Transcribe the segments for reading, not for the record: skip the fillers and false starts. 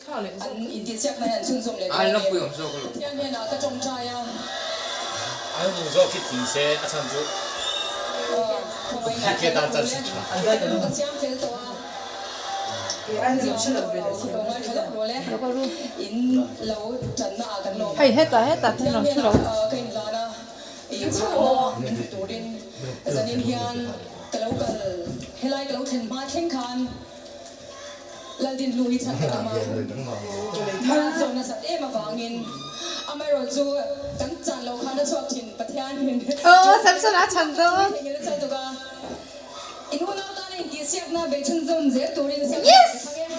An intihsiakna hi an chhunzawm leh dawn a ni. Pathian hnenah ka tawngtai a. An hmuh zawk hi tling se a chhan chu cricket ah chan si tha. Ka chiang fel tawh a. In lo tanna ah kan lawm a. Hei hetah hetah ten rawn thu lo. Ka inhlan a, i chhakna min pe turin zanin hian ka lo kal helai ka lo thlen hma thleng khan Laldinhlu hi chhan ka tum a, hma zawn nasat em avangin amaherawh chu kan chan loh khan a chhuak thin Pathian in Aw Samson a chhan dawn. Theihnghilh a chal tuk a, in unau tana intihsiakna bei chhunzawm zel turin Samson Yes! ka thlang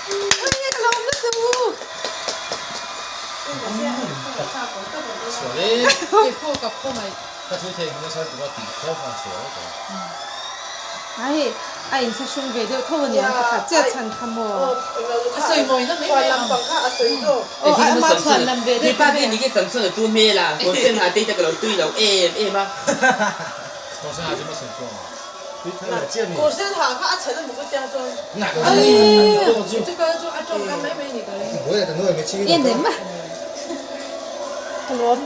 e. Ui ka lawm lutuk. Sual e. Kei pawh ka khawngaih. Ka thu theihnghilh a chal tuk a tih khawp a sual e. Ai, a inthlahrung ve deuh tho a niang ka khat chiah chhan kha maw? A sawi mawina mai mai ang. Aw, a ama chhuan lam ve deuh ta ve. Chu a tawngkam mai mai ni ka ring. En em a? Ka lawm.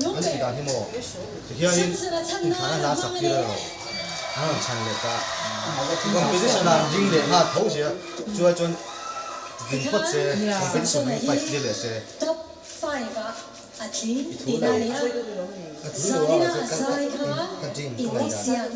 An tih dan hi maw tihianin inthlan a hla sak tir a lo an rawn chhan leh ta competition ah an ding leh nghal tho sia chuai chuan ding phawt se competition hi fight clear leh se i thu lo ka thu lo a mahse ka ka ding ka ngaih dan.